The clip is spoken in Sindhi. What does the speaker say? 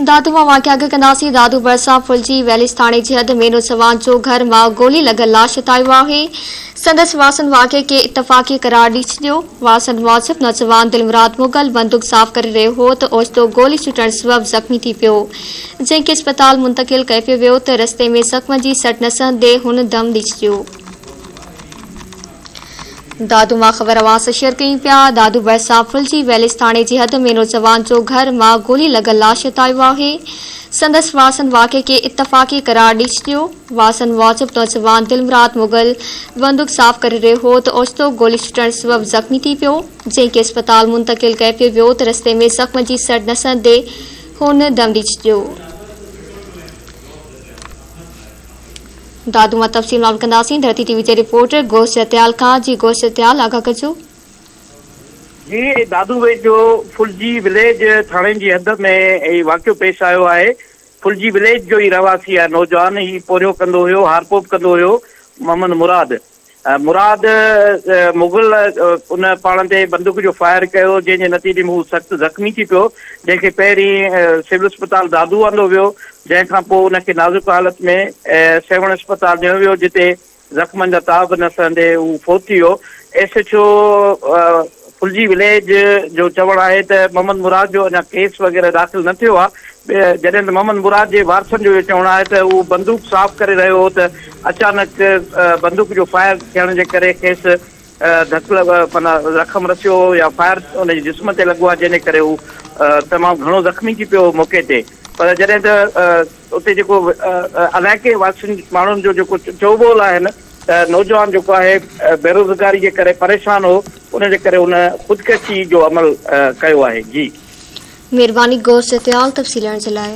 دادو مان واقعا اڳ ڪنداسين، دادو ڀرسان ڦلجي ويليج ٿاڻي جي حد ۾ نوجوان جو گهر مان گولي لڳل لاش هٿ آيو آهي، سندس وارثن واقعي کي اتفاقي قرار ڏئي ڇڏيو، وارثن موجب نوجوان دلمراد مغل بندوق صاف ڪري رهيو هو ته اوچتو گولي ڇٽڻ سبب زخمي ٿي پيو، جنهن کي اسپتال منتقل ڪيو پيو ويو ته رستي ۾ زخمن جي سٽ نه سهندي هن دم ڏئي ڇڏيو. دادو مان خبر اوهان سان شيئر ڪيون پيا، دادو ڀرسان ڦلجي ويليج ٿاڻي جي حد ۾ نوجوان جو گهر مان گولي لڳل لاش هٿ آيو آهي، سندس وارثن واقعي کي اتفاقي قرار ڏئي ڇڏيو، وارثن موجب نوجوان دلمراد مغل بندوق صاف ڪري رهيو هو ته اوچتو گولي ڇٽڻ سبب زخمي ٿي پيو، جنهن کي اسپتال منتقل ڪيو پيو ويو ته رستي ۾ زخم جي سٽ نه سهندي هن دم ڏئي ڇڏيو. دادو مان تفصيل معلوم ڪنداسين ڌرتي ٽي وي جي رپورٽر گوش جتيال کان جي گوش جتيال آگاهه ڪجو. جي دادو ويجهو ڦلجي وليج ٿاڻي جي حد ۾ هي واقعو پيش آيو آهي ڦلجي وليج جو ئي رهواسي آهي نوجوان هي پورهيو ڪندو هيو هارپو به ڪندو هيو محمد مراد مراد مغل ان پاڻ تي بندوق جو فائر ڪيو، جنهن جي نتيجي ۾ هو سخت زخمي ٿي پيو، جنهن کي پهرين سول اسپتال دادو آندو ويو، جنهن کان پوء ان کي نازڪ حالت ۾ سيوهڻ اسپتال نيو ويو، جتي زخمن جا تاب نه سهندي هو فوت ٿي ويو. S H O Phulji village جو چوڻ آهي ته محمد مراد جو اڃا ڪيس وغيره داخل نه ٿيو آهي، جڏهن ته محمد مراد جي وارثن جو اهو چوڻ آهي ته هو بندوق صاف ڪري رهيو هو ته اچانڪ بندوق جو فائر ٿيڻ جي ڪري کيس ڌڪ معنيٰ زخم رسيو هو يا فائر ان جي جسم تي لڳو آهي جنهن جي ڪري هو تمام گهڻو زخمي ٿي پيو هو موقعي تي پر جڏهن ته اتي جيڪو علائقي واسين ماڻهن جو جيڪو چئوٻول آهن ته نوجوان جيڪو آهي بيروزگاري جي ڪري پريشان هو ان جي ڪري هن خودڪشي جو عمل ڪيو آهي جي. مھرباني گوشت جتيال تفصيل ڏيڻ جي لاء.